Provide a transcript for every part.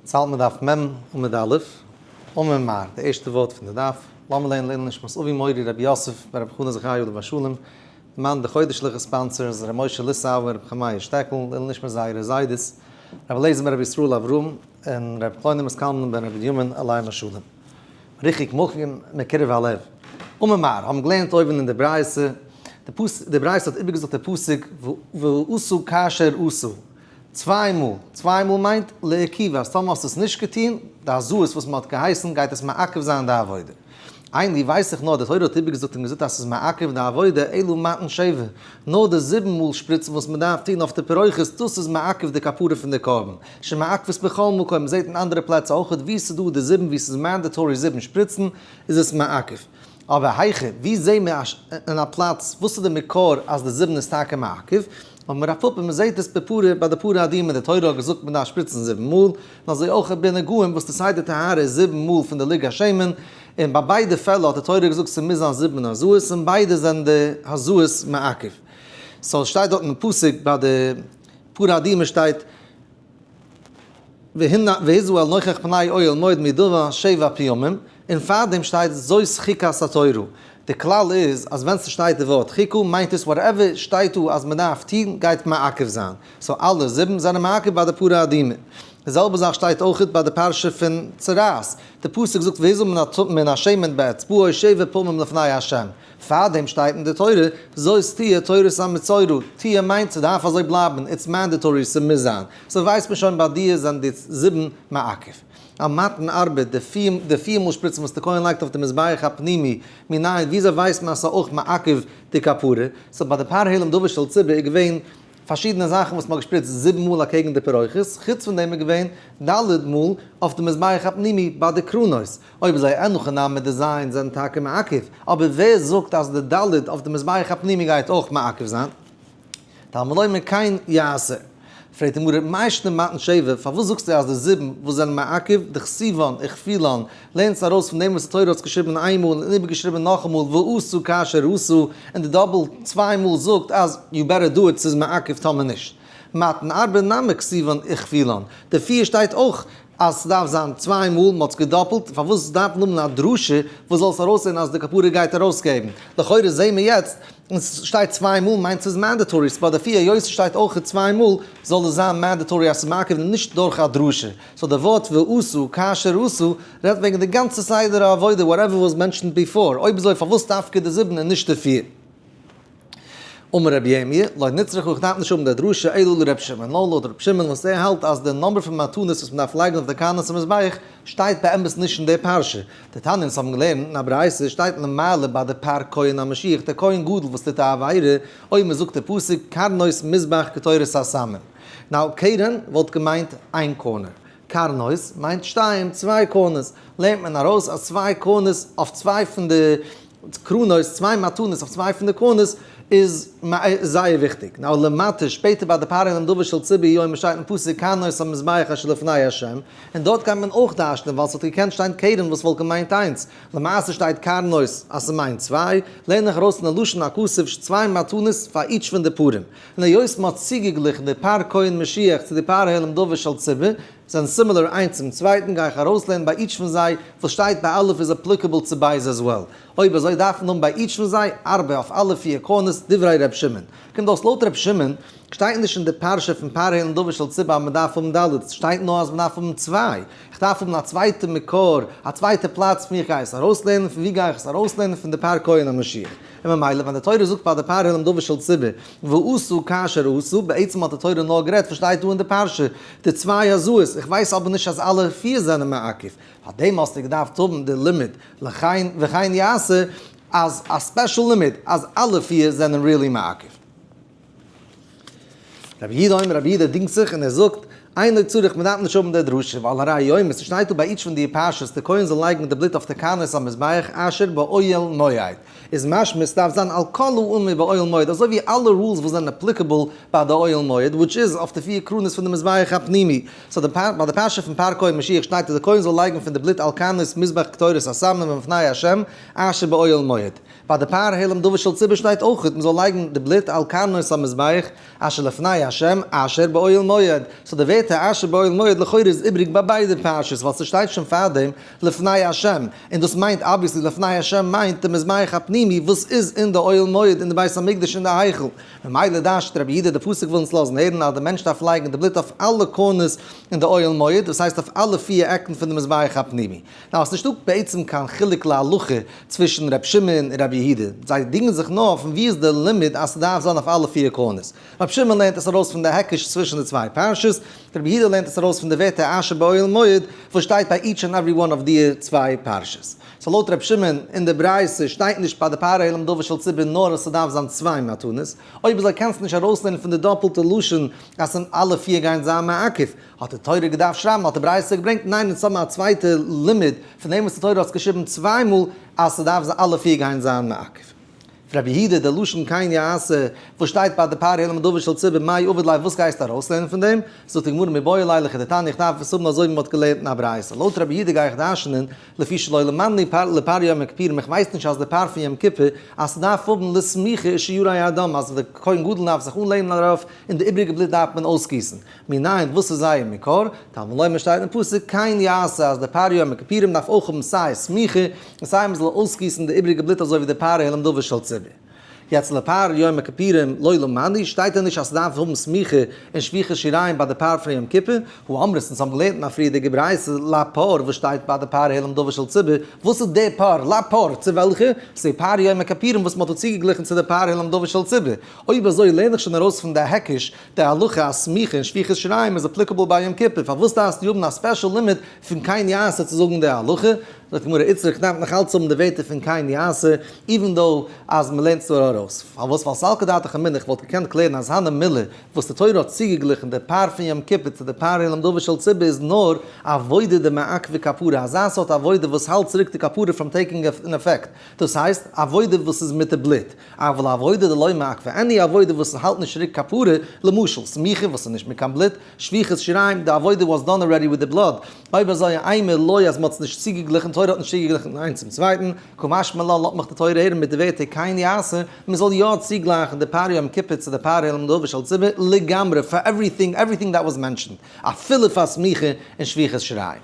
צאלט מען דף מ' עמוד א', אמר מר, די ערשטע ווארט פון די דף, לאמיר לערנען לעילוי נשמת אבי מורי רבי יוסף בן רבי חנא זכריה עליו השלום, למען די חודש'ליכע sponsors ר' משה ליסאווער, רבי חמיה שטעקל, לעילוי נשמת זייערע זיידעס, רבי אליעזר בן רבי ישראל אברהם, און רבי קלונימוס קלמן בן רבי בנימין עליהם השלום. ריחוק מוחים מקרב הלב. אמר מר, האבן געלערנט אויבן אין די ברייתא, די ברייתא האט איבערגעזאגט די פסוק ועשו כאשר עשו, צוויי מאל, צוויי מאל מיינט לעיכובא, אז טאמער האסטו עס נישט געטון, די הזאות וואס מען האט געהייסן, גייט עס מעכב זיין די עבודה. אין לי ווייס איך נאר, די תורה האט איבערגעזאגט און געזאגט אז ס'איז מעכב די עבודה, אלא מתן שבע, נאר די זיבן מאל שפריצן וואס מען דארף טון אויף די פרוכת, דאס איז מעכב די כפרה פון די קרבן, שמעכבת בכל מקום, מען זעט אין אנדערע פלעצער אויך וואו ס'איז דא די זיבן וואו ס'איז mandatory זיבן שפריצן, איז עס מעכב. אבער היכא, וואו זעהן מיר אין א פלאץ, וואס איז די מקור אז די זיבן איז טאקע מעכב? אמר רב פפא, מען זעהט עס בפרה, ביי די פרה אדומה, די תורה האט געזאגט מען דארף שפריצן זיבן מאל, און אזוי אויך בנגעים וואס די סדר טהרה איז זיבן מאל פון די לוג השמן, און ביי ביידע פעלער האט די תורה געזאגט ס'מוז זיין זיבן הזאות, און ביידע זענען די הזאות מעכב. so שטייט דארט אין פסוק ביי די פרה אדומה שטייט. והזה אל נוכח פני אוהל מועד מדבר שבע פעמים, און פארדעם שטייט זאת חוקת התורה. די כלל איז אז ווען ס'שטייט די ווארט חוקה מיינט עס whatever שטייט דא אז מ'דארף טון גייט מעכב זיין. so אלע זיבן זענען מעכב ביי די פרה אדומה. די זעלבע זאך שטייט אויכעט ביי די פרשה פון צרעת. די פסוק זאגט והזה מן השמן באצבעו שבע פעמים לפני ה'. פארדעם שטייט אין די תורה זאת תהיה תורת המצורע, תהיה מיינט ס'דארף אזוי בלייבן, it's mandatory, ס'מוז זיין, so ווייסט מען שוין ביי דיר זענען די זיבן מעכב. א מתן ארבע, די פיר מאל שפריצן וואס די כהן לייגט אויף די מזבח הפנימי, מנין, וויאזוי ווייסט מען אז ס'איז אויך מעכב די כפרה? so ביי די פר העלם דבר של ציבור איז געווען פארשידענע זאכן וואס מ'האט געשפריצט זיבן מאל אקעגן די פרוכת, חוץ פון דעם איז געווען ד' מאל אויף די מזבח הפנימי ביי די קרנות, אויב אזוי אין הכי נמי די ז' זענען טאקע מעכב, אבער ווער זאגט אז די ד' אויף די מזבח הפנימי גייט אויך מעכב זיין? תלמוד לומר כן יעשה. פרעגט די גמרא, מאי שנא מתן שבע, פארוואס זאגסטו אז די זיבן וואס זענען מעכב, דכתיבן וכפילן, לערנסט ארויס פון דעם וואס די תורה האט עס געשריבן איין מאל און איבערגעשריבן נאכאמאל ועשו כאשר עשו, און די double צוויי מאל זאגט אז you better do it ס'איז מעכב טאמער נישט. מתן ארבע נמי כתיבן וכפילן, די פיר שטייט אויך אז ס'דארף זיין צוויי מאל, מ'האט עס געדאפלט, פארוואס דארף מען האבן א דרשה וואס זאל עס ארויסזען אז די כפרה גייט ארויסגעבן? לכאורה זעהן מיר יעצט און ס'שטייט צוויי מאל מיינט ס'איז mandatory, ס'ביי די פיר היות ס'שטייט אויכעט צוויי מאל זאל עס זיין mandatory אז ס'איז מעכב און נישט דורך א דרשה. so די ווארט ועשו כאשר עשו רעדט וועגן די גאנצע סדר העבודה whatever was mentioned before, אויב אזוי פארוואס דווקא די זיבן און נישט די פיר? אמר רבי ירמי', לא נצרכה איך דארף נישט האבן די דרשה אלא לר' שמעון, נאר לויט ר' שמעון וואס ער האלט אז די number פון מתנות וואס מ'דארף לייגן אויף די קרנות המזבח שטייט באמת נישט אין די פרשה. דתניא אונז האבן געלערנט אין א ברייתא שטייט למעלה ביי די פר כהן המשיח דער כהן גדול וואס טוט א עבירה אויב מ'זאגט די פסוק קרנות מזבח קטורת הסמים. now קרן וואלט געמיינט איין corner. קרנות מיינט שתיים, צוויי corners. לערנט מען ארויס אז צוויי corners אויף צוויי פון די קרנות, צוויי מתנות אויף צוויי פון די corners איז זייער וויכטיג. now למטה, שפעטער ביי די פר העלם דבר של ציבור יום שטייט אין פסוק קרנות המזבח אשר לפני ה', און דארט קען מען אויך דרש'נען ווייל ס'האט געקענט שטיין קרן וואס וואלט געמיינט איינס, למעשה שטייט קרנות אז ס'מיינט צוויי, לערן איך ארויס פון די לשון הכתוב צוויי מתנות פאר each פון די פרים. און היות מ'האט צוגעגליכן די פר כהן משיח צו די פר העלם דבר של ציבור, זענען similar איינס צום צווייטן, גיי איך ארויסלערנען ביי each פון זיי, וואס שטייט ביי א' איז applicable צו ב' as well. אויב אזוי דארף מען האבן ביי each פון זיי ארבע אויף אלע פיר corners, דברי ר' שמעון. קומט אויס לויט ר' שמעון, שטייט נישט אין די פרשה פון פר העלם דבר של ציבור אז מען דארף האבן ד', ס'שטייט נאר אז מען דארף האבן צוויי. איך דארף האבן א צווייטע מקור, א צווייטע פלאץ פון ווי איך גיי עס ארויסלערנען, פון ווי גיי איך עס ארויסלערנען? פון די פר כהן המשיח. און ממילא ווען די תורה זאגט ביי די פר העלם דבר של ציבור ועשו כאשר עשו, בעצם האט די תורה נאר גערעדט וואס שטייט דא אין די פרשה, די צוויי הזאות, איך ווייס אבער נישט אז אלע פיר זענען מעכב, פאר דעם האסטו געדארפט האבן די לימוד לכן וכן יעשה אז א special לימוד אז אלע פיר זענען really מעכב. רבי יהודה אומר, רבי יהודה דינגט זיך און ער זאגט, אינו צריך, מען דארף נישט האבן די דרשה, ווייל הרי הוא אומר, ס'שטייט דא ביי each פון די פרשות, די כהן זאל לייגן די בלוט אויף די קרנות המזבח אשר באוהל מועד, איז משמע ס'דארף זיין על כל האמור באוהל מועד, אזוי ווי אלע rules וואס זענען applicable ביי די אוהל מועד, which איז אויף די פיר קרנות פון די מזבח הפנימי. so די ביי די פרשה פון פר כהן משיח שטייט אז די כהן זאל לייגן פון די בלוט על קרנות מזבח קטורת הסמים לפני ה' אשר באוהל מועד. ביי די פר העלם דבר של ציבור שטייט אויכעט מען זאל לייגן די בלוט על קרנות המזבח אשר לפני ה' אשר באוהל מועד, so די ווערטער ווערטער אשר באוהל מועד לכאורה איז איבריג ביי ביידע פרשות ווייל ס'שטייט שוין פארדעם לפני השם, און דאס מיינט obviously לפני השם מיינט די מזבח הפנימי וואס איז אין די אוהל מועד אין די בית המקדש אין די היכל, ממילא דרש'ט רבי יהודה די פסוק וויל אונז לאזן הערן אז די מענטש דארף לייגן די בלוט אויף אלע corners אין די אוהל מועד, דאס הייסט אויף אלע פיר עקן פון די מזבח הפנימי. Now, עס איז נישטא בעצם קיין חילוק להלכה צווישן ר' שמעון און רבי יהודה, זיי דינגען זיך נאר פון ווי איז די לימוד אז ס'דארף זיין אויף אלע פיר corners. ר' שמעון לערנט עס ארויס פון די היקש צווישן די צוויי פרשות, רבי יהודה לערנט עס ארויס פון די ווערטער אשר באוהל מועד וואס שטייט ביי each and every one of די צוויי פרשות. So לויט ר' שמעון אין די ברייתא שטייט נישט ביי די פר העלם דבר של ציבור נאר אז ס'דארף זיין צוויי מתנות, אויב אזוי קענסטו נישט ארויסלערנען פון די דאפלטע לשון אז אלע פיר גייען זיין מעכב. האט די תורה געדארפט שרייבן האט די ברייתא געברענגט ניין אונז האבן א צווייטע לימוד פון דעם וואס די תורה האט געשריבן צוויי מאל אז ס'דארף זיין אלע פיר גייען זיין מעכב. רבי יהודה די לשון כן יעשה וואס שטייט ביי די פר העלם דבר של ציבור מאי עביד ליה וואס גייסטו ארויסלערנען פון דעם? זאגט די גמרא מיבעי ליה לכדתניא איך דארף עס האבן אזוי ווי מ'האט געלערנט אין א ברייתא לויט רבי יהודה גיי איך דרש'נען לפי שלא למדנו לפר יום הכפורים איך ווייס נישט אז די פר פון יום כיפור אז ס'דארף האבן לסמיכה ושיורי הדם אז די כהן גדול דארף זיך אנלענען דערויף און די איבריגע בלוט דארף מען אויסגיסן. מנין וואס איז זייער מקור? תלמוד לומר שטייט אין פסוק כן יעשה אז די פר יום הכפורים דארף אויך האבן סיי סמיכה און סיי מ'זאל אויסגיסן די איבריגע בלוט אזוי ווי די פר העלם דבר של ציבור. יעצט לפר יום הכפורים לא למדנו שטייט דען נישט אז ס'דארף האבן סמיכה און שפיכת שיריים ביי די פר פון יום כיפור? הא אמרת אונז האבן געלערנט אין א פריערדיגע ברייתא לפר וואס שטייט ביי די פר העלם דבר של ציבור, וואס איז די פר? לפר צו וועלכע? ס'איז פר יום הכפורים וואס מ'האט דא צוגעגליכן צו די פר העלם דבר של ציבור. אויב אזוי לערן איך שוין ארויס פון די היקש די הלכה אז סמיכה און שפיכת שיריים איז applicable ביי יום כיפור, פארוואס דארפסטו האבן א special לימוד פון כן יעשה צו זאגן די הלכה? זאגט די גמרא איצטריך דארף נאך אלץ האבן די ווערטער פון כן יעשה, even though אז מ'לערנט עס נאר ארויס. פארוואס? ווייל סלקא דעתך אמינא איך וואלט געקענט קלערן אז הני מילי וואס די תורה האט צוגעגליכן די פר פון יום כיפור צו די פר העלם דבר של ציבור איז נאר עבודה דמעכבא כפרה, אזא סארט עבודה וואס האלט צוריק די כפרה from taking an effect, דאס הייסט עבודה וואס איז מיט די בלוט. אבל עבודה דלא מעכבא, any עבודה וואס האלט נישט צוריק כפרה, למשל, סמיכה וואס איז נישט מיט קיין בלוט, שפיכת שיריים, די עבודה was done already with the blood, אויב אזוי אימא לא אז מ'האט עס נישט צוגעגליכן, תורה האט נישט צוגעגליכן איינס צום צווייטן, קא משמע לן לאזט מיך די תורה הערן מיט די ווערטער כן יעשה, מ'זאל יא צוגלייכן די פר יום כיפור צו די פר העלם דבר של ציבור לגמרי פאר everything, everything that was mentioned, אפילו פאר סמיכה און שפיכת שיריים.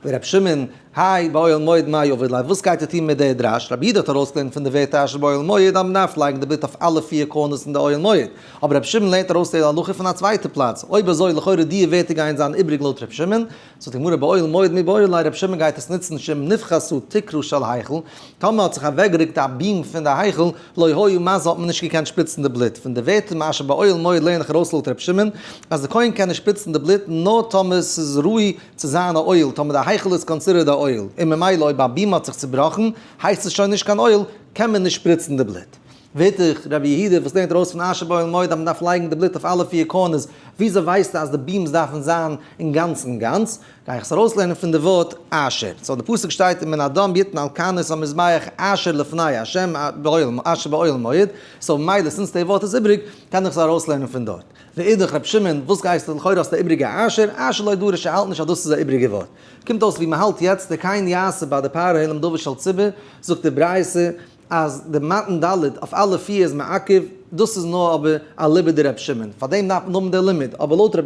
ורבי שמעון, האי באוהל מועד מאי עביד ליה, וואס גייט ער טון מיט די דרש? רבי יהודה האט ארויסגעלערנט פון די ווערטער אשר באוהל מועד אז מ'דארף לייגן די בלוט אויף אלע פיר corners אין די אוהל מועד. אבער רבי שמעון לערנט ארויס די הלכה פון א צווייטע פלאץ. אויב אזוי לכאורה די ווערטער גייען זיין איבריג לויט רבי שמעון. זאגט די גמרא באוהל מועד מיבעי ליה רבי שמעון גייט עס נוצן שאם נפחתה תקרה של היכל, טאמער האט זיך אוועקגערוקט א beam פון די היכל, לא היה מזה האט מען נישט געקענט שפריצן די בלוט. פון די ווערטער מאשר באוהל מועד לערן איך ארויס לויט רבי שמעון אז די כהן קען נישט שפריצן די בלוט נאר טאמער ס'איז ראוי צו זיין א אוהל, טאמער די היכל איז considered א אוהל, און ממילא אויב א beam האט זיך צובראכן, הייסט עס שוין נישט קיין אוהל, קען מען נישט שפריצן די בלוט. ווידער רבי יהודה וואס לערנט ארויס פון אשר באוהל מועד אז מען דארף לייגן די בלוט אויף אלע פיר corners, וויאזוי ווייסטו אז די beams דארפן זיין אינגאנצן גאנץ? גיי איך עס ארויסלערנען פון די ווארט אשר. So די פסוק שטייט ומן הדם יתן על קרנות המזבח אשר לפני ה' אשר באוהל מועד, so ממילא since די ווארט איז איבריג, קען איך עס ארויסלערנען פון דארט. ואידך רבי שמעון, וואס גייסטו לכאורה האסטו א איבריגע אשר, אשר לא דרש ער האלט נישט אז דאס איז א איבריגע ווארט. קומט אויס ווי מען האלט יעצט די כן יעשה ביי די פר העלם דבר של ציבור, זאגט די ברייתא אז די מתן ד' אויף אלע פיר איז מעכב, דאס איז נאר אבער אליבא דרבי שמעון, פאר דעם דארף מען האבן די לימוד, אבער לויט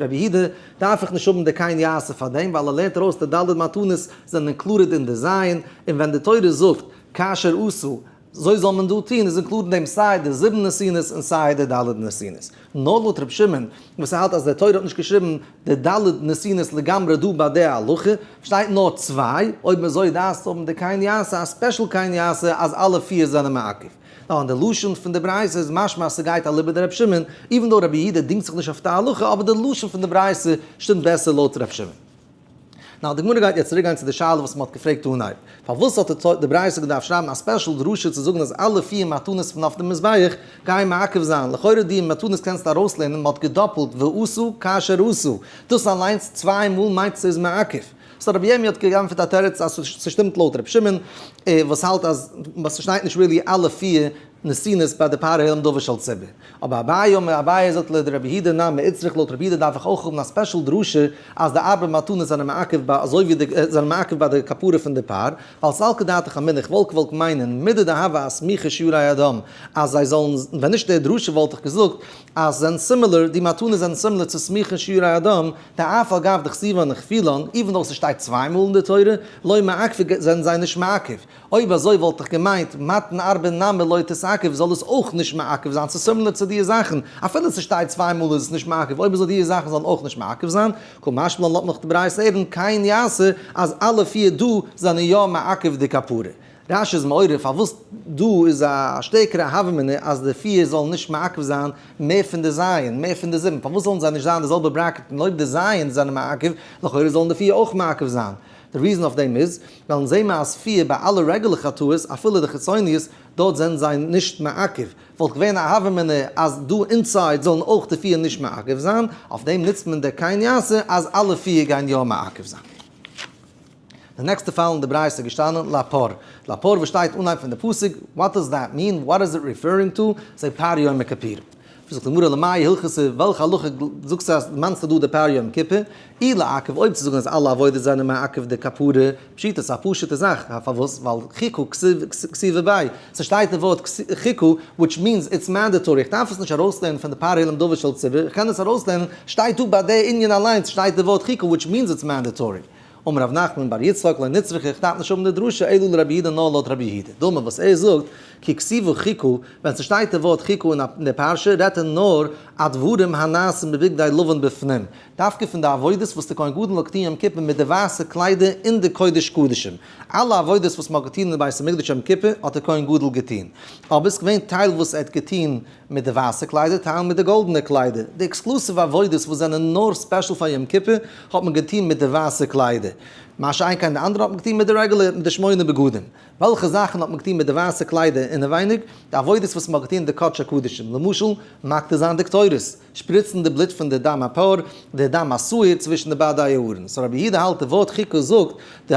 רבי יהודה דארף איך נישט האבן די כן יעשה פאר דעם, ווייל ער לערנט ארויס די ד' מתנות זענען included אין די ז', און ווען די תורה זאגט כאשר עשו אזוי זאל מען דא טון איז included אין דעם סיי די זיבן נתינות און סיי די ד' נתינות. נאר לויט ר' שמעון וואס האלט אז די תורה האט נישט געשריבן די ד' נתינות לגמרי דא ביי די הלכה, שטייט נאר צוויי, אויב אזוי דארפסטו האבן די כן יעשה א special כן יעשה אז אלע פיר זענען מעכב. נאר אין די לשון פון די ברייתא איז משמע אז ס'גייט אליבא דר' שמעון, even though רבי יהודה דינגט זיך נישט אויף די הלכה אבער די לשון פון די ברייתא שטימט בעסער לויט ר' שמעון. Now, די גמרא גייט יעצט צוריק גיין צו די שאלה וואס מען האט געפרעגט אנהייב. פארוואס האט די ברייתא געדארפט שרייבן א special דרשה צו זאגן אז אלע פיר מתנות פון אויף די מזבח גייען מעכב זיין? לכאורה די מתנות קענסטו ארויסלערנען, מען האט געדאפלט ועשו כאשר עשו. דאס אליינס צוויי מאל מיינט ס'איז מעכב. So רבי ירמי' האט געענטפערט א תירוץ אז ס'שטימט לויט רבי שמעון וואס האלט אז ס'שטייט נישט really אלע פיר. נתינות ביי די פר העלם דבר של ציבור. אבער אביי אמר, אביי זאגט לדרבי יהודה נמי איצטריך לויט רבי יהודה דארף איך אויך האבן א special דרשה אז די ארבע מתנות זענען מעכב ביי אזוי ווי די זענען מעכב ביי די כפרה פון די פר, ווייל סלקא דעתך אמינא איך וואלט געוואלט מיינען מידי דהוה אסמיכה שיורי הדם אז זיי זאלן, ווען נישט די דרשה וואלט איך געזאגט אז זענען similar, די מתנות זענען similar צו סמיכה שיורי הדם, דאף על גב דכתיבן וכפילן, even though ס'שטייט צוויי מאל אין די תורה, לא מעכבי זענען זיי נישט מעכב. אויב אזוי וואלט איך געמיינט מתן ארבע נמי לא תתעכב זאל עס אויך נישט מעכב זיין, ס'איז similar צו דיע זאכן, אפילו ס'שטייט צוויי מאל איז עס נישט מעכב, אויב אזוי דיע זאכן זאלן אויך נישט מעכב זיין, קא משמע לן לאזט נאך די ברייתא הערן כן יעשה אז אלע פיר דא זענען יא מעכב די כפרה. רש"י איז מעורר פארוואס דא איז א שטערקערע הוה אמינא אז די פיר זאלן נישט מעכב זיין מער פון די זיין, מער פון די זיבן, פארוואס זאלן זיי נישט זיין די זעלבע bracket און אויב די זיין זענען מעכב, לכאורה זאלן די פיר אויך מעכב זיין. די reason אויף דעם איז, ווייל אונז זעהן מיר אז פיר ביי אלע רעגולער חטאות, אפילו די חיצוניות, דארט זענען זיי נישט מעכב. וואלט געווען א הוה אמינא אז דא inside זאלן אויך די פיר נישט מעכב זיין, אויף דעם נוצט מען די כן יעשה אז אלע פיר גייען יא מעכב זיין. די נעקסטע פאל אין די ברייתא איז געשטאנען לפר. לפר וואס שטייט אנהייב פון די פסוק, what does that mean? What is it referring to? זה פר יום הכפורים. זאגט די גמרא למאי הלכתא, וועלכע הלכה זאגסטו אז מיינסטו דא די פר יום כיפור? אי לעכב, אויב צו זאגן אז אלע עבודות זענען מעכב די כפרה, פשיטא ס'איז א פשוטע זאך, פארוואס? ווייל חוקה כתיבא ביה, ס'שטייט די ווארט חוקה which means it's mandatory, איך דארף עס נישט ארויסלערנען פון די פר העלם דבר של ציבור, איך קען עס ארויסלערנען, שטייט דא ביי די ענין אליינס שטייט די ווארט חוקה which means it's mandatory. אמר רב נחמן בר יצחק לא נצרכא איך דארף נישט האבן די דרשה אלא לרבי יהודה נאר לויט רבי יהודה דאמר וואס ער זאגט כי כתיבא חוקה ווען ס'שטייט די ווארט חוקה אין די פרשה רעדט ער נאר הדברים הנעשים בבגדי לבן בפנים דווקא פון די עבודות וואס די כהן גדול האט געטון יום כיפור מיט די ווייסע קליידער אין די קודש קדשים אלע עבודות וואס מ'האט געטון אין די בית המקדש יום כיפור האט די כהן גדול געטון אבער ס'געווען טייל וואס ער האט געטון מיט די ווייסע קליידער, טייל מיט די גאלדענע קליידער. די exclusive עבודות וואס זענען נאר special פאר יום כיפור האט מען געטון מיט די ווייסע קליידער. מה שאין כן די אנדערע האט מען געטון מיט די רעגולער, מיט די שמונה בגדים. וועלכע זאכן האט מען געטון מיט די ווייסע קליידער אינעווייניג? די עבודות וואס מען האט געטון אין די קדשי קדשים. למשל, מקטיר זיין די קטורת, שפריצן די בלוט פון די דם הפר, די דם השעיר צווישן די בדי הארון. so רבי יהודה האלט די ווארט חוקה זאגט די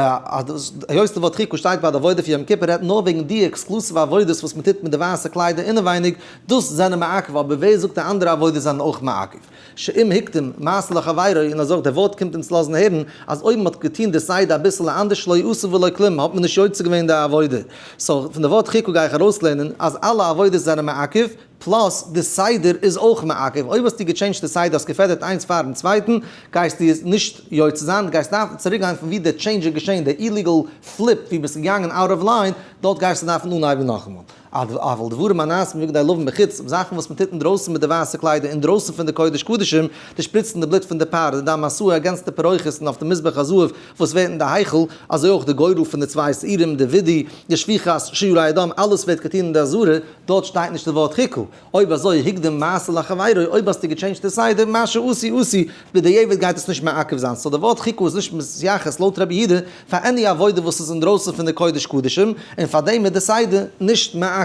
היות די ווארט חוקה שטייט ביי די עבודה פון יום כיפור רעדט נאר וועגן די exclusive עבודות וואס מען טוט מיט די ווייסע קליידער אינעווייניג, דאס זענען מעכב, אבער ווער זאגט די אנדערע עבודות זענען אויך מעכב? שאם הקדים מעשה לחבירו, און אזוי אויך די ווארט קומט אונז לאזן הערן אז אויב מען האט געטון די סדר אביסעלע אנדערש לא עשה ולא כלום האט מען נישט יוצא געווען די עבודה. so פון די ווארט חוקה גיי איך ארויסלערנען אז אלע עבודות זענען מעכב, plus די סדר איז אויך מעכב, אויב האסטו געטשעינדזשט די סדר האסט געפעדערט איינס פארן צווייטן, גייסטו עס נישט יוצא זיין, גייסט דארפן צוריק גיין פון ווי די change איז געשען, די illegal flip ווי ביסט געגאנגען out of line, דארט גייסטו דארפן אנהייבן נאכאמאל. אבל דברים הנעשים בבגדי לבן בחוץ, זאכן וואס מען טוט אינדרויסן מיט די ווייסע קליידער אינדרויסן פון די קודש קדשים, די שפריצן די בלוט פון די פר, די דם השעיר against די פרוכת און אויף די מזבח הזהב וואס ווערט אין די היכל, אזוי אויך די גורל פון די צוויי שעירים, די וידוי, די שפיכת שיורי הדם, אלעס ווערט געטון אין די עזרה, דארט שטייט נישט די ווארט חוקה. אויב אזוי הקדים מעשה לחבירו, אויב האסטו געטשעינדזשט די סדר, מה שעשוי עשוי, בדיעבד גייט עס נישט מעכב זיין. so די ווארט חוקה איז נישט מתייחס לויט רבי יהודה פאר any עבודה וואס איז אינדרויסן פון די קודש קדשים, און פאר דעם איז די סדר נישט מעכב.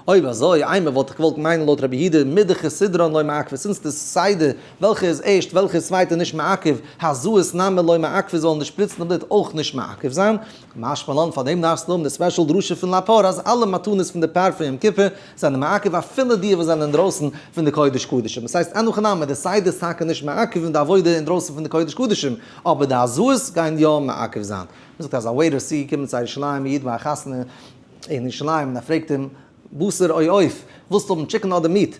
אויב אזוי, אימא וואלט איך געוואלט מיינען לויט רבי יהודה, מדכסדרן לא מעכבא, since די סדר וועלכע איז ערשט וועלכע איז צווייט איז נישט מעכב, הזאת נמי לא מעכבא זאלן די שפריצן די בלוט אויך נישט מעכב זיין. משמע לן פאר דעם דארפסטו האבן די special דרשה פון לפר אז אלע מתנות פון די פר פון יום כיפור זענען מעכב אפילו די וואס זענען אינדרויסן פון די קודש קדשים, עס הייסט אין הכי נמי די סדר איז טאקע נישט מעכב אין די עבודה אינדרויסן פון די קודש קדשים אבער די הזאת גייען יא מעכב זיין. מען זאגט אז א waiter איז צוגעקומען צו א ירושלימ'ער איד ביי א חתונה אין ירושלים און ער פרעגט אים בשר או עוף, ווילסט האבן chicken אדער meat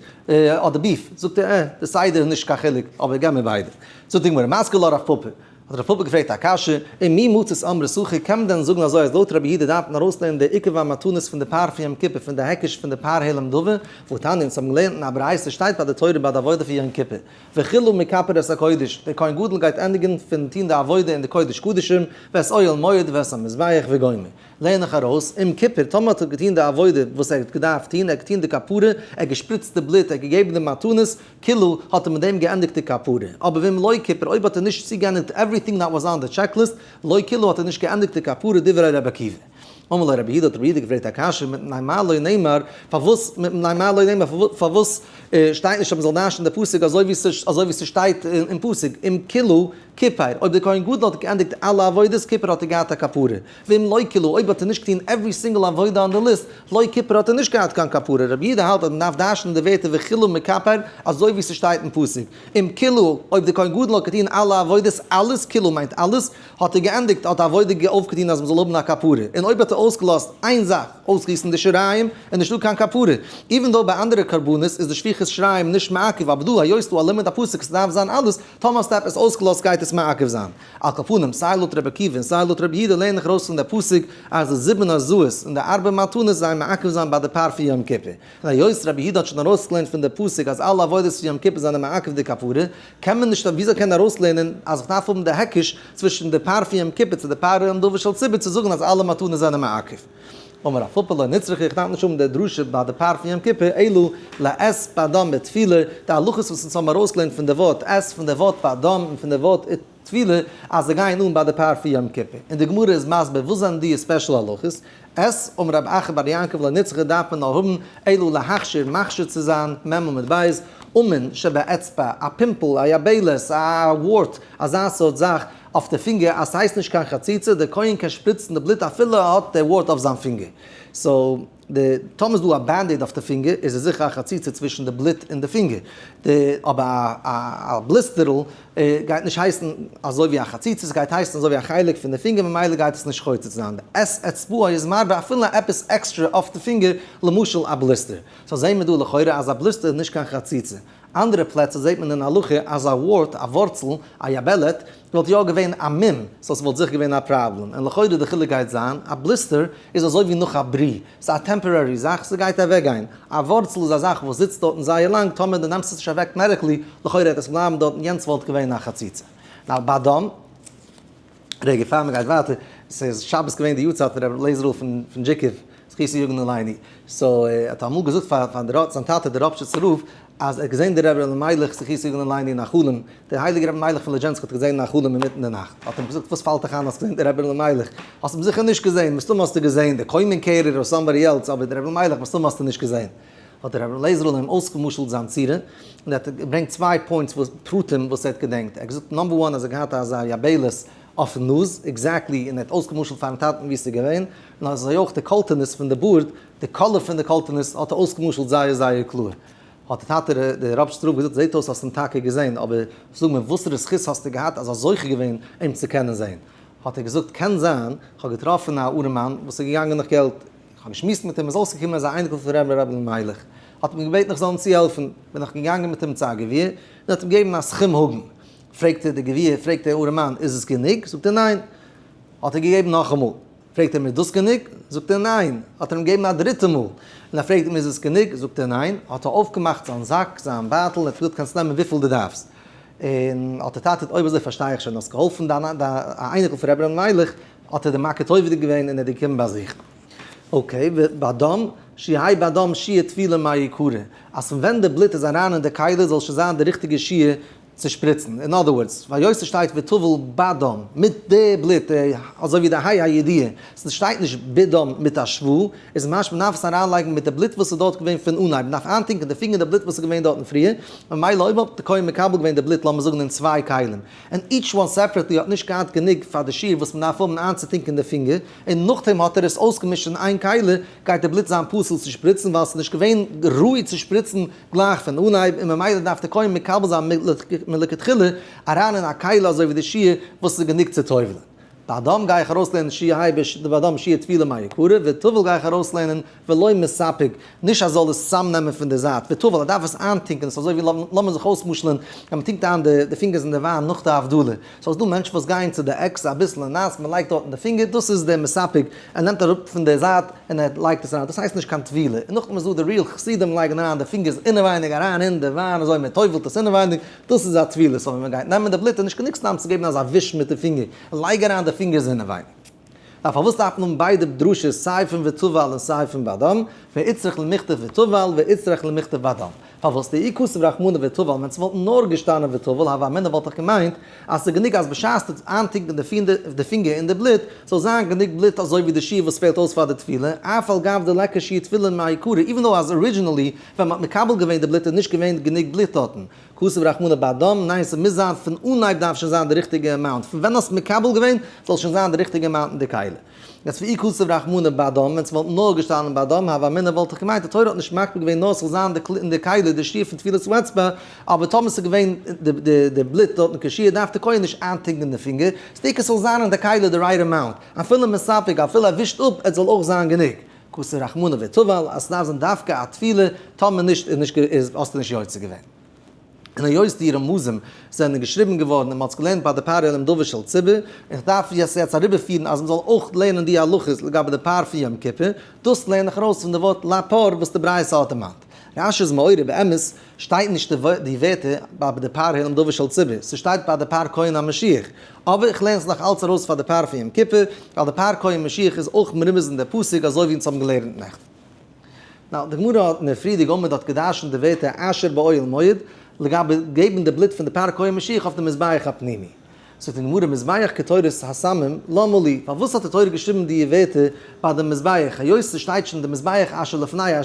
אדער beef? זאגט ער אה די סדר איז נישט קיין חילוק אבער געב מיר ביידע. זאגט די גמרא מתקיף לה רב פפא האט רב פפא געפרעגט א קשיא, ומי מצית אמרת הכי, קען מען דען זאגן אזוי אז לויט רבי יהודה דארף מען ארויסלערנען די עיכוב המתנות פון די פר פון יום כיפור פון די היקש פון די פר העלם דבר, והתניא אונז האבן געלערנט אין א ברייתא שטייט ביי די תורה ביי די עבודה פון יום כיפור, וכלה מכפר את הקודש, דער כהן גדול גייט ענדיגן פון טון די עבודה אין די קודש קדשים, ואת אוהל מועד ואת המזבח וגומר. לערן איך ארויס, אם כיפר, טאמער האט ער געטון די עבודה וואס ער האט געדארפט טון, ער האט געטון די כפרה, ער האט געשפריצט די בלוט, ער האט געגעבן די מתנות, כאילו האט ער מיט דעם געענדיגט די כפרה. אבער ואם לא כיפר, אויב האט ער נישט צוגעענדיגט everything that was on the checklist, לא כילה האט ער נישט געענדיגט די כפרה דברי ר' עקיבא. אמר לו רבי יהודה, האט רבי יהודה געפרעגט א קשיא, מפני מה לא נאמר, פארוואס מפני מה לא נאמר, פארוואס שטייט נישט אז מ'זאל דרש'ן די פסוק אזוי ווי ס'שטייט אין פסוק, אם כלה כיפר, אויב דער כהן גדול האט געענדיגט אלע עבודות כיפר האט ער געהאט א כפרה, ואם לא כלה, אויב האט ער נישט געטון every single עבודה on די ליסט, לא כיפר האט ער נישט געהאט קיין כפרה, רבי יהודה האלט אז מ'דארף דרש'נען די ווערטער וכלה מכפר אזוי ווי ס'שטייט אין פסוק, אם כלה, אויב דער כהן גדול האט געטון אלע עבודות, אלעס, כלה מיינט אלעס, האט ער געענדיגט, האט די עבודה אויפגעטון אז מ'זאל האבן א כפרה, און אויב האט ער אויסגעלאזט איין זאך, אויסגיסן די שיריים, איז נישטא קיין כפרה. even though ביי אנדערע קרבנות איז די שפיכת שיריים נישט מעכב, אבער דא היות ס'דא א לימוד הפסוק ס'דארף זיין אלעס, טאמער האסטו עפעס אויסגעלאזט גייט עס מעכב זיין. על כל פנים, סיי לויט רבי עקיבא און סיי לויט רבי יהודה לערן איך ארויס פון די פסוק אז די זיבן הזאות און די ארבע מתנות זיי מעכב זיין ביי די פר פון יום כיפור. און היות רבי יהודה האט שוין ארויסגעלערנט פון די פסוק אז אלע עבודות פון יום כיפור זענען מעכב די כפרה, קען מען נישט, וויאזוי קען ער ארויסלערנען אז איך דארף האבן די היקש צווישן די פר פון יום כיפור צו די פר נדבה של ציבור צו זאגן אז אלע מתנות זענען מעכב? אמר רב פפא לא נצרכא איך דארף נישט האבן די דרשה ביי די פר פון יום כיפור אלא לאת בדם וטבילה, די הלכות וואס אונז האבן ארויסגעלערנט פון די ווארט את פון די ווארט בדם און פון די ווארט טבילה אז זיי גייען אן ביי די פר פון יום כיפור, און די גמרא איז מסביר וואס זענען די special הלכות, את אמר רב אחא בר יעקב לא נצרכא דארף מען נאר האבן אלא להכשיר מכשיר צו זיין, מ' עמוד בית, אומן שבאצבע, א pimple, א יבלת, א wart, אזא סארט זאך אויף די פינגער אז ס'הייסט נישט קיין חציצה, דער כהן קען שפריצן די בלוט אפילו ער האט די wart אויף זיין פינגער. so די טאמער איז דא א band-aid אויף די פינגער איז עס זיכער א חציצה צווישן די בלוט און די פינגער, די אבער א א בליסטערל גייט נישט הייסן אזוי ווי א חציצה, עס גייט הייסן אזוי ווי א חלק פון די פינגער ממילא גייט עס נישט חוצץ זיין, די את אצבעו איז מרבה אפילו עפעס עקסטרע אויף די פינגער למשל א blister, so זעהן מיר דא לכאורה אז א blister איז נישט קיין חציצה. אנדערע פלעצער זעט מען אין הלכה אז א wart, א ווארצל, א יבלת, וואלט יא געווען א מום, so ס'וואלט זיכער געווען א פראבלעם, און לכאורה די חילוק גייט זיין, א blister איז אזוי ווי נאך א ברי, ס'איז א temporary זאך, ס'גייט אוועקגיין, א ווארצל איז א זאך וואס זיצט דארטן זייער לאנג, טאמער דו נעמסט עס נישט אוועק medically, לכאורה וועט עס בלייבן דארטן, יענץ וואלט געווען א חציצה. now בדם. רגע פאר מ'גייט ווייטער, ס'איז שבת געווען די יארצייט פון רבי לעזער'ל פון דזשיקוב, זכותו יגן עלינו, so ער האט אמאל געזאגט פאר פאר זיין טאטע דער ראפשיצער רב, אז ער האט געזען די רבי אלימלך זכותו יגן עלינו אין א חלום, דער הייליגער רבי אלימלך פון ליזשענסק האט געזען אין א חלום אינמיטן די נאכט, האט ער אים געזאגט וואס פאלט דיך איין האסט געזען די רבי אלימלך, האסט אים זיכער נישט געזען, מסתמא האסטו געזען די קוימען קערער or somebody else, אבער די רבי אלימלך מסתמא האסטו נישט געזען. האט דער רבי אליעזר'ל אים אויסגעמשל'ט זיין צורה, און ער האט געברענגט צוויי points וואס פרטים וואס ער האט געדענקט, ער האט געזאגט number one אז ער האט געהאט אזא יבלת אויפן נאז, exactly, און ער האט אויסגעמשל'ט פארן טאטן ווי עס איז געווען, און אזוי אויך די קאלטענעס פון די בארד, די color פון די קאלטענעס האט ער אויסגעמשל'ט זייער זייער קלאר. האט דער טאטע דער ראפשיצער רב געזאגט, זעט אויס האסט אים טאקע געזען, אבער זאג מיר וואסערע זכות האסטו געהאט אז האסט זוכה געווען אים צו קענען זען? האט ער געזאגט, קען זיין, כ'האב געטראפן א ארעמאן וואס איז געגאנגען נאך געלט, איך האב געשמועסט מיט אים, איז אויסגעקומען אז א אייניקל פון רבי ר' אלימלך האט אים געבעטן איך זאל אים צוהעלפן, בין איך געגאנגען מיט אים צו א גביר, און האט אים געגעבן א סכום הגון, פרעגט ער די גביר, פרעגט דער ארעמאן, איז עס גענוג? זאגט ער ניין. האט ער געגעבן נאכאמאל, פרעגט ער אים איז דאס גענוג? זאגט ער ניין. האט ער אים געגעבן א דריטע מאל, און ער פרעגט אים איז עס גענוג? זאגט ער ניין. האט ער אויפגעמאכט זיין זאק, זיין בייטל, און האט געזאגט קענסט נעמען וויפיל דו דארפסט. און האט דער טאטע, אויב אזוי פארשטיי איך שוין, האסט געהאלפן דיין א אייניקל פון רבי ר' אלימלך, האט ער די מכה טובה'דיג געווען און ער האט געקומען באזוכן. okay, בדם, שיהא בדם שיעור טבילה מעיקרא, אז פון ווען די בלוט איז אריין אין די כלי זאל שוין זיין די ריכטיגע שיעור צו שפריצן. אין other words, ווייל יוסף שטייט וטבל בדם, מיט די בלוט, אזוי ווי די ה' הידיעה, ס'שטייט נישט בדם מיט א שווא, איז משמע מ'דארף עס אריינלייגן מיט די בלוט וואס איז דארט געווען פון אנהייב, מ'דארף איינטונקען די פינגער אין די בלוט וואס איז געווען דארטן פריער, ממילא אויב האט די כהן מקבל געווען די בלוט לאמיר זאגן אין צוויי כלים, און each one separately האט נישט געהאט גענוג פאר די שיעור וואס מ'דארף האבן איינצוטונקען די פינגער, און נאכדעם האט ער עס אויסגעמישט אין איין כלי, גייט די בלוט זיין פסול צו שפריצן ווייל ס'איז נישט געווען ראוי צו שפריצן גלייך פון אנהייב, און ממילא דארף די כהן מקבל זיין מלכתחילה אריין אין א כלי אזוי ווי די שיעור וואס איז גענוג צו טובל'ען. בדם גיי איך ארויסלערנען שיהא בדם שיעור טבילה מעיקרא, וטבל גיי איך ארויסלערנען ולא מספג, נישט אז זאל עס צאמנעמען פון די זייט, וטבל ער דארף עס איינטונקען, עס איז אזוי ווי לאמיר זיך אויסמשל'ען ווען מען טונקט איין די פינגערס אין די וויין נאך די הבדלה, so איז דא מענטשן וואס גייען צו די עק אביסל און נאס, מען לייגט דארטן די פינגער, דאס איז דער מספג, ער נעמט אראפ פון די זייט און ער לייגט עס אריין, דאס הייסט נישט קיין טבילה, און נאכדעם איז דא די real חסידים לייגן אריין די פינגערס אינעווייניג אריין אין די וויין אזוי מען טובל'ט עס אינעווייניג, דאס איז א טבילה, so ווען מען גייט נעמען די בלוט איז נישט גענוג סתם צו געבן אזא וויש מיט די פינגער, לייג אריין די פינגערס אינעווייניג. נאר פארוואס דארף מען האבן ביידע דרשות סיי פון וטבל און סיי פון בדם, ואיצטריך למיכתב וטבל ואיצטריך למיכתב בדם. פארוואס דאי כתב רחמנא וטבל, ווען ס'וואלט נאר געשטאנען וטבל הוה אמינא וואלט איך געמיינט אז ס'איז גענוג אז בשעת די איינטונקען די פינגער אין די בלוט זאל זיין גענוג בלוט אזוי ווי די שיעור וואס פעלט אויס פאר די טבילה, אף על גב דליכא שיעור טבילה מעיקרא, even though אז originally ווען מ'האט מקבל געווען די בלוט איז נישט געווען גענוג בלוט דארטן. כתב רחמנא בדם, ניין ס'מוז זיין פון אנהייב דארף שוין זיין די ריכטיגע amount, פון ווען האסט מקבל געווען זאל שוין זיין די ריכטיגע amount אין די כלי. יעצט ואי כתב רחמנא בדם, ווען ס'וואלט נאר געשטאנען בדם, הוה אמינא וואלט איך געמיינט די תורה האט נישט מקפיד געווען נאר ס'זאל זיין אין די כלי די שיעור פון טבילת האצבע, אבער טאמער ס'איז געווען די בלוט דארטן כשיעור דארף די כהן נישט איינטונקען די פינגער, ס'דיקא ס'זאל זיין אין די כלי די right amount, אפילו מספק אפילו ער ווישט אפ עס זאל אויך זיין גענוג. כתב רחמנא וטבל אז ס'דארף זיין דווקא א טבילה, טאמער נישט איז נישט איז האסטו נישט יוצא געווען. און היות די רמזים זענען געשריבן געווארן און מ'האט עס געלערנט ביי די פר העלם דבר של ציבור, און כ'דארף יעצט יעצט אריבערפירן אז מ'זאל אויך לערנען די הלכות לגבי די פר פון יום כיפור, דאס לערן איך ארויס פון די ווארט לפר וואס די ברייתא האט דערמאנט. רש"י איז מעורר, באמת שטייט נישט די ווערטער ביי די פר העלם דבר של ציבור, ס'שטייט ביי די פר כהן המשיח, אבער איך לערן עס נאך אלץ ארויס פאר די פר פון יום כיפור, ווייל די פר כהן משיח איז אויך מרומז אין די פסוק אזוי ווי אונז האבן געלערנט נעכטן. Now, די גמרא האט אין די פריערדיגע עמוד האט געדרשנט די ווערטער אשר באוהל מועד לגבי געבן די בלוט פון די פר כהן משיח אויף די מזבח הפנימי. זאגט די גמרא מזבח קטורת הסמים למה לי, פארוואס האט די תורה געשריבן די ווערטער ביי די מזבח, היות ס'שטייט שוין די מזבח אשר לפני ה',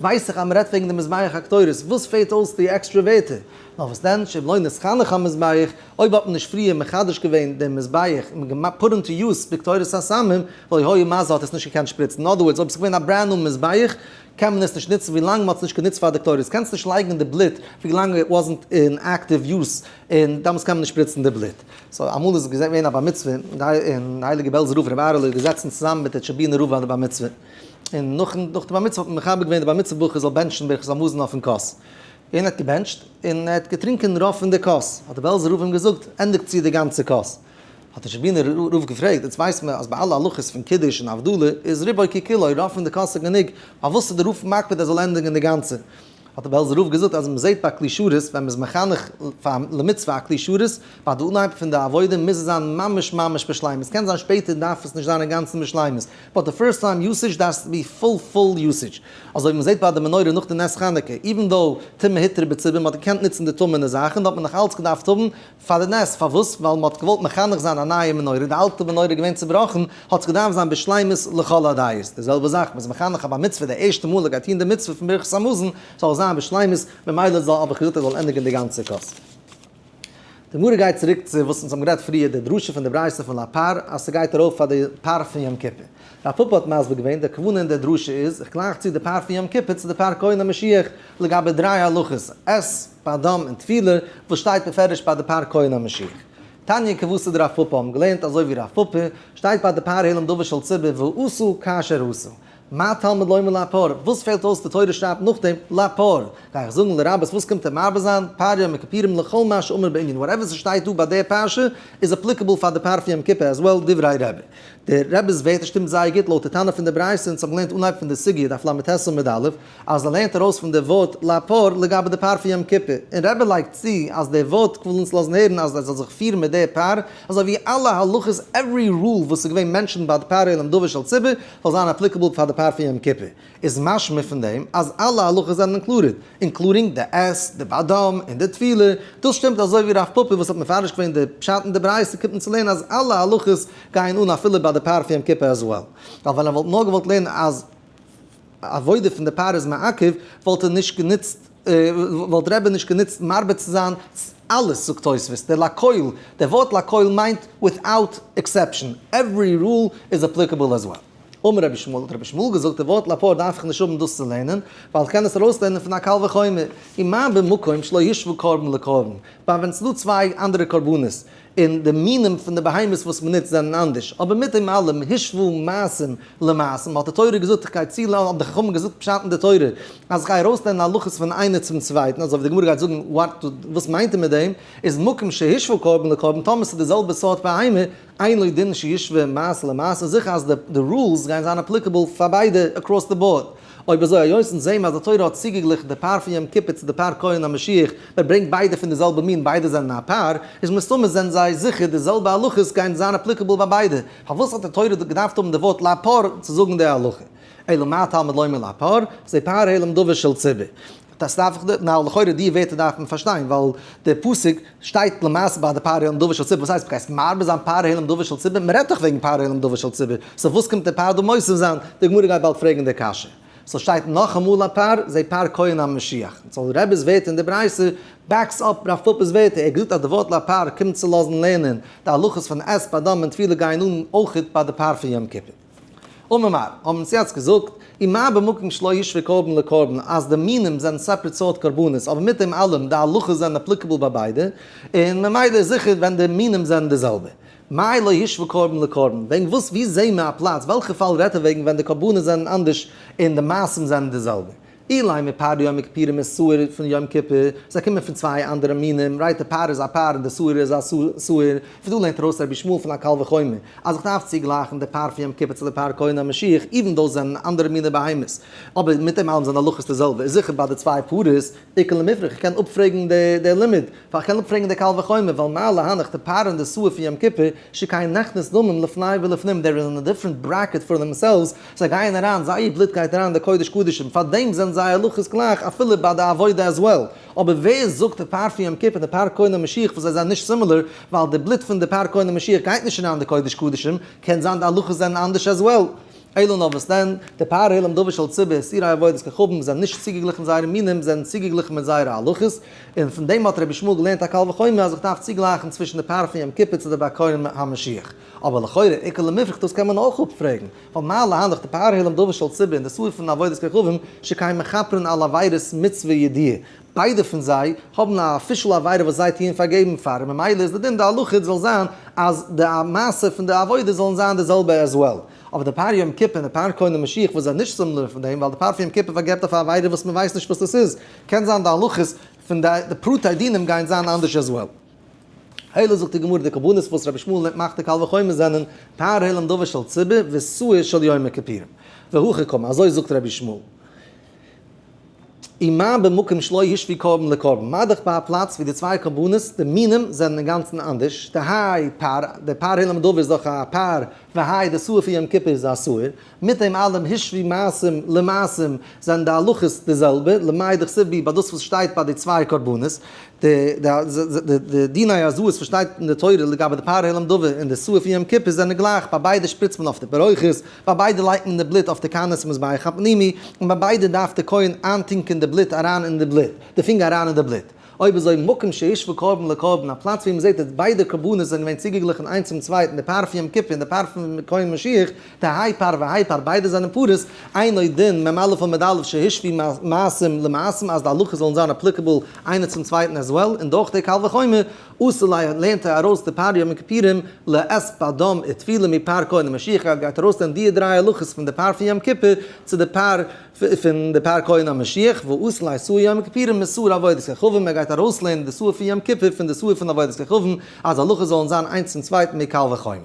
ווייס איך אז מ'רעדט וועגן די מזבח הקטורת, וואס פעלט אויס די עקסטרע ווערטער? נאר וואס דען, שאם לא נתחנך המזבח, אויב האט מען נישט פריער מחדש געווען דעם מזבח און געמאכט put into use בקטורת הסמים, לא היה מזה האט עס נישט געקענט שפריצן, in other words אויב עס איז געווען א brand new מזבח קען מען עס נישט נוצן ווי לאנג מען האט עס נישט גענוצט פאר די קטורת, קענסט נישט לייגן די בלוט ווי לאנג it wasn't in active use און דאמאלס קען מען נישט שפריצן די בלוט. So אמאל איז געווען א בר מצוה און די הייליגע בעלזער רב רבי אהרעלע איז געזעצן צוזאמען מיט די טשעבינער רב ביי די בר מצוה, און נאכן נאך די בר מצוה האט מען מכבד געווען די בר מצוה בחור זאל בענטשן ברכת המזון אויפן כוס, און ער האט געבענטשט און ער האט געטרינקען רוב פון די כוס, האט די בעלזער רב אים געזאגט ענדיג צו די גאנצע כוס. האט דער טשעבינער רב געפרעגט, יעצט ווייסט מען אז ביי אלע הלכות פון קידוש און הבדלה איז רובו ככולו, רוב פון די כוס איז גענוג, פארוואס איז דער רב מקפיד ער זאל ענדיגן די גאנצע? האט דער בעלזער רב געזאגט אז מען זעט ביי כלי שרת ווען מען איז מחנך פאר למצוה א כלי שרת, ביי די אנהייב פון די עבודה מוז עס זיין ממש ממש בשלימות, קען זיין שפעטער דארף עס נישט זיין אינגאנצן בשלימות, but די first time usage דארף עס be full full usage, אזוי ווי מען זעט ביי די מנורה נאך די נס חנוכה, even though טומאה הותרה בציבור, מען האט געקענט נוצן די טמא'נע זאכן, האט מען נאך אלץ געדארפט האבן פאר די נס, פארוואס? ווייל מען האט געוואלט מחנך זיין א נייע מנורה, די אלטע מנורה איז געווען צובראכן, האט עס געדארפט זיין בשלימות לכל הדעות, די זעלבע זאך, מען איז מחנך א בר מצוה די ערשטע מאל ער גייט טון די מצוה פון ברכת המזון, זאל עס זיין בשלימות, ממילא זאל האב איך געזאגט ער זאל ענדיגן די גאנצע כוס. די גמרא גייט צוריק צו וואס אונז האבן גערעדט פריער, די דרשה פון די ברייתא פון לפר, אז ס'גייט ארויף פאר די פר פון יום כיפור. רב פפא האט מסביר געווען, די כוונה אין די דרשה איז, איך גלייך צו די פר פון יום כיפור צו די פר כהן המשיח לגבי דריי הלכות, עת, בדם און טבילה, וואס שטייט בפירוש ביי די פר כהן המשיח. תניא כוותיה דרב פפא האבן געלערנט אזוי ווי רב פפא, שטייט ביי די פר העלם דבר של ציבור ועשו כאשר עשו. מה תלמוד לומר לפר? וואס פעלט אויס די תורה שרייבט נאכדעם לפר? גיי איך זאגן לרבות וואס קומט ער מרבה זיין? פר יום הכיפורים לכל מה שאמור בענין whatever ס'שטייט דא ביי די פרשה איז applicable פאר די פר פון יום כיפור as well דברי רבי. די רבי'ס ווערטער שטימט זייער גוט לויט די תנא פון די ברייתא אונז האבן געלערנט אנהייב פון די סוגיא דף לט עמוד א' אז ער לערנט ארויס פון די ווארט לפר לגבי די פר פון יום כיפור און רבי לייגט צו אז די ווארט וויל אונז לאזן הערן אז ער זאל זיך פירן מיט די פר אזוי ווי אלע הלכות every rule וואס איז געווען mentioned ביי די פר העלם דבר של ציבור זאל זיין applicable פאר די פר פון יום כיפור, איז משמע פון דעם אז אלע הלכות זענען included, including די עת, די בדם, און די טבילה, דאס שטימט אזוי ווי רב פפא וואס האט מפרש געווען די פשט אין די ברייתא קומט מען צו לערנען אז אלע הלכות גייען אן אפילו ביי די פר פון יום כיפור as well. ווייל ווען ער וואלט נאר געוואלט לערנען אז עבודה פון די פר איז מעכב וואלט ער נישט גענוצט וואלט רבי נישט גענוצט מרבה צו זיין אלעס זאגט תוספות דער לכל, דער ווארט לכל מיינט without exception, every rule איז applicable as well. אמר רבי ישמעאל, האט רבי ישמעאל געזאגט, די ווארט לפר דארף איך נישט האבן דאס צו לערנען, ווייל איך קען עס ארויסלערנען פון א קל וחומר, ומה במקום שלא הושוו קרבן לקרבן, ביי ווען ס'דא צוויי אנדערע קרבנות, און די מינים פון די בהמות וואס מ'נוצט זענען אנדערש, אבער מיט דעם אלעם הושוו מעשים למעשים, האט די תורה געזאגט איך גיי צולאזן, האבן די חכמים געזאגט פשט אין די תורה, אז איך גיי ארויסלערנען הלכות פון איינער צום צווייטן, אזוי ווי די גמרא גייט זאגן what וואס מיינט ער מיט דעם, איז מקום שהושוו קרבן לקרבן, טאמער ס'איז די זעלבע סארט בהמה, אין לו דין שישווה מעשה למעשה, זיכער אז די rules גייען זיין applicable פאר ביידע across the board. אויב אזוי היות אונז זעהן אז די תורה האט צוגעגליכן די פר פון יום כיפור צו די פר כהן המשיח, מען ברענגט ביידע פון די זעלבע מין ביידע זענען א פר, איז מסתמא זענען זיי זיכער די זעלבע הלכות גייען זיין applicable ביי ביידע, פארוואס האט די תורה געדארפט האבן די ווארט לפר צו זאגן די הלכה? אלא מה תלמוד לומר לפר, זה פר העלם דבר של ציבור. דאס דארף איך, נאר לכאורה די ווערטער דארף מען פארשטיין, ווייל די פסוק שטייט למעשה ביי די פר העלם דבר של ציבור, וואס הייסט גייסט מרבה זיין פר העלם דבר של ציבור? מען רעדט דאך וועגן פר העלם דבר של ציבור, so וואס קומט די פר דא מוסיף זיין? די גמרא גייט באלד פרעגן די קשיא. so שטייט נאכאמאל א פר, זה פר כהן המשיח. so רבי'ס ווערטער אין די ברייתא backs up רב פפא'ס ווערטער, ער האט געזאגט אז די ווארט לפר קומט צו לאזן לערנען די הלכות פון עת בדם און טבילה גייען אן אויכעט ביי די פר פון יום כיפור. אמר מר, האבן אונז יעצט געזאגט, ומה במקום שלא הושוו קרבן לקרבן, אז די מינים זענען separate סארט קרבנות, אבער מיט דעם אלעם די הלכות זענען applicable ביי ביידע, און ממילא איז זיכער ווען די מינים זענען די זעלבע. מאי לא הושוו קרבן לקרבן, וועגן וואס ווי זעהן מיר א פלאץ, וועלכע פאל רעדט ער וועגן ווען די קרבנות זענען אנדערש און די מעשים זענען די זעלבע? אילימא פר יום הכפורים ושעיר פון יום כיפור, זיי קומען פון צוויי אנדערע מינים, right די פר איז א פר און די שעיר איז א שעיר, פון דא לערנט ארויס רבי ישמעאל פון א קל וחומר, אז איך דארף צוגלייכן די פר פון יום כיפור צו די פר כהן המשיח, even though זענען אנדערע מיני בהמות, אבער מיט דעם אלעם זענען הלכות די זעלבע, איז זיכער ביי די צוויי פרות, איכא למיפרך, איך קען אפפרעגן די לימוד, ווייל איך קען אפפרעגן די קל וחומר, ווייל מה להנך די פר און די שעיר פון יום כיפור, שכן נכנס דמם לפני ולפנים, they're in a different bracket for themselves, זיי גייען אריין, זייער בלוט גייט אריין אין די קודש קדשים, פאר דעם זענען זייער הלכות גלייך אפילו ביי די עבודה as well. אבער ווער זאגט די פר פון יום כיפור און די פר כהן המשיח וואס זיי זענען נישט similar, ווייל די בלוט פון די פר כהן המשיח גייט נישט אריין אין די קודש קדשים, קען זיין די הלכות זענען אנדערש as well. אלא נאר וואס דען, די פר העלם דבר של ציבור, שעירי עבודת כוכבים זענען נישט צוגעגליכן זייערע מינים, זענען צוגעגליכן מיט זייערע הלכות, און פון דעם האט רבי ישמעאל געלערנט א קל וחומר אז איך דארף צוגלייכן צווישן די פר פון יום כיפור צו די פר כהן המשיח. אבער לכאורה איכא למיפרך דאס קען מען אויך אפפרעגן, ווייל מה להנך די פר העלם דבר של ציבור און די שעיר פון עבודת כוכבים שכן מכפרין על עבירות מצוה ידיעה, ביידע פון זיי האבן א official עבירה וואס זיי טוען פארגעבן פאר, און ממילא איז די דין די הלכה זאל זיין אז די מעשה פון די עבודה זאלן זיין די זעלבע as well. אבער די פר יום כיפור און די פר כהן המשיח וואס זענען נישט similar פון דעם, ווייל די פר פון יום כיפור פארגעבט אויף א עבירה וואס מען ווייסט נישט וואס עס איז, קען זיין די הלכות פון די פרטי דינים גייען זיין אנדערש as well. אלא זאגט די גמרא די קרבנות וואס רבי ישמעאל מאכט די קל וחומר זענען פר העלם דבר של ציבור ושעיר של יום הכפורים. והכי קאמר, אזוי זאגט רבי ישמעאל. ומה במקום שלא הושוו קרבן לקרבן, מה דאך ביי א פלאץ ווי די צוויי קרבנות, די מינים, זענען אינגאנצן אנדערש, דהאי פר, די פר העלם דבר איז דאך א פר, והאי די שעיר פון יום כיפור איז א שעיר, מיט דעם אלעם הושוו מעשים למעשים זענען די הלכות די זעלבע, למאי דכתיב בהו ביי דאס וואס שטייט ביי די צוויי קרבנות, די דיני הזאות וואס שטייט אין די תורה לגבי די פר העלם דבר און די שעיר פון יום כיפור זענען גלייך, ביי ביידע שפריצט מען אויף די פרוכת, ביי ביידע לייגט מען די בלוט אויף די קרנות מזבח הפנימי, און ביי ביידע דארף די כהן איינטונקען די בלוט אריין אין די בלוט, די פינגער אריין אין די בלוט. אויב אזוי מקום שהושוו קרבן לקרבן, א פלאץ ווי מען זעט אז ביידע קרבנות זענען געווען צוגעגליכן איינס צום צווייטן, די פר פון יום כיפור און די פר פון כהן משיח, דהאי פר והאי פר, ביידע זענען פרות, אינו דין מ"א עמוד א' שהושוו מעשים למעשים אז די הלכות זאלן זיין applicable איינער צום צווייטן as well, און דורך די קל וחומר אתא ליה לערנט ער ארויס די פר יום הכפורים לעת בדם וטבילה מפר כהן המשיח, ער גייט ארויסלערנען די דריי הלכות פון די פר פון יום כיפור צו די פר פון די פר כהן המשיח, ואתא ליה שעיר יום הכפורים משעיר עבודת כוכבים, ער גייט ארויסלערנען די שעיר פון יום כיפור פון די שעיר פון עבודת כוכבים, אז הלכות זאלן זיין איינס צום צווייטן מקל וחומר.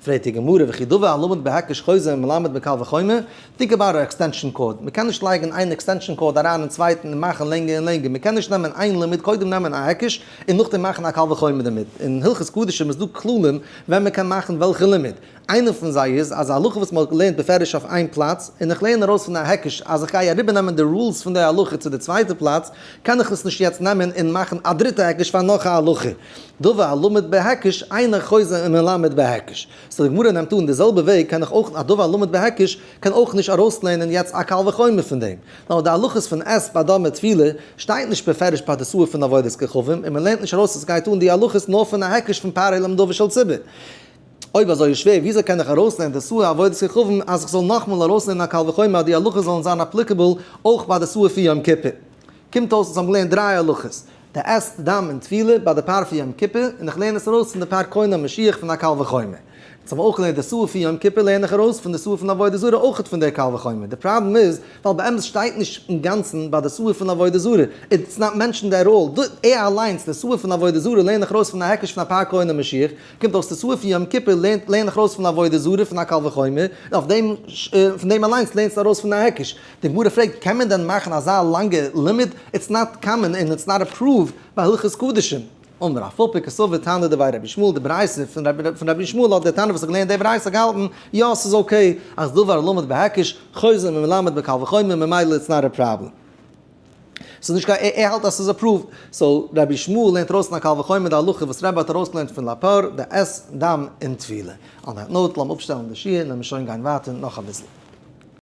פרעגט די גמרא, וכי דבר הלמד בהיקש חוזר ומלמד מקל וחומר? think about א extension cord, מען קען נישט לייגן איין extension cord אריין אין צווייטן און מאכן לענגער און לענגער, מען קען נישט נעמען איין לימוד, קודם נעמען א היקש און נאכדעם מאכן א קל וחומר דערמיט, אין הלכות קדשים איז דא כללים ווען מען קען מאכן וועלכע לימוד, איינע פון זיי איז אז א הלכה וואס מען האט געלערנט בפירוש אויף איין פלאץ, און איך לערן ארויס פון א היקש אז איך גיי אריבערנעמען די rules פון די הלכה צו די צווייטע פלאץ, קען איך עס נישט יעצט נעמען און מאכן א דריטע היקש פאר נאך א הלכה. דבר הלמד בהיקש אינו חוזר ומלמד בהיקש. so די גמרא נעמט אן די זעלבע וועג קען איך אויך א דבר הלמד בהיקש קען אויך נישט ארויסלערנען יעצט א קל וחומר פון דעם. נאר די הלכות פון עת בדם וטבילה שטייט נישט בפירוש ביי די שעיר פון עבודת כוכבים און מען לערנט נישט ארויס אז עס גייט אן די הלכות נאר פון א היקש פון פר העלם דבר של ציבור. אויב אזוי איז שווער וויאזוי קען איך ארויסלערנען די שעיר עבודת כוכבים אז איך זאל נאכמאל ארויסלערנען א קל וחומר אז די הלכות זאלן זיין applicable אויך ביי די שעיר פון יום כיפור. קומט אויס אז האבן געלערנט דריי הלכות, די עת דם און טבילה ביי די פר פון יום כיפור, און איך לערן עס ארויס פון די פר כהן המשיח פון א קל וחומר. אונז האבן אויך געלערנט די שעיר פון יום כיפור לערן איך ארויס פון די שעיר פון עבודה זרה אויכעט פון דער קל וחומר. די פראבלעם איז ווייל באמת שטייט נישט אינגאנצן ביי די שעיר פון עבודה זרה, it's not mentioned at all, ער אליינס די שעיר פון עבודה זרה לערן איך ארויס פון א היקש פון א פר כהן המשיח, קומט אויס די שעיר פון יום כיפור לערנט לערן איך ארויס פון עבודה זרה פון א קל וחומר, און אויף דעם פון דעם אליינס לערנסטו ארויס פון א היקש. די גמרא פרעגט קען מען דען מאכן אזא לאנגע לימוד? it's not common און it's not approved ביי הלכות קדשים. אמר רב פפא קסבר תנא דבי רבי ישמעאל די ברייתא פון רבי ישמעאל האט דער תנא וואס האט געלערנט די ברייתא געהאלטן יא ס'איז okay אז דבר הלמד בהיקש חוזר ומלמד בקל וחומר ממילא it's not a problem. ס'איז נישט קיין, ער האלט אז ס'איז approved. So רבי ישמעאל לערנט ארויס אין א קל וחומר די הלכה וואס רבי האט ארויסגעלערנט פון לפר, די ס, דם און טבילה. On that note, לאמיר אפשטעלן די שיעור און לאמיר שוין גיין ווייטער נאך אביסל.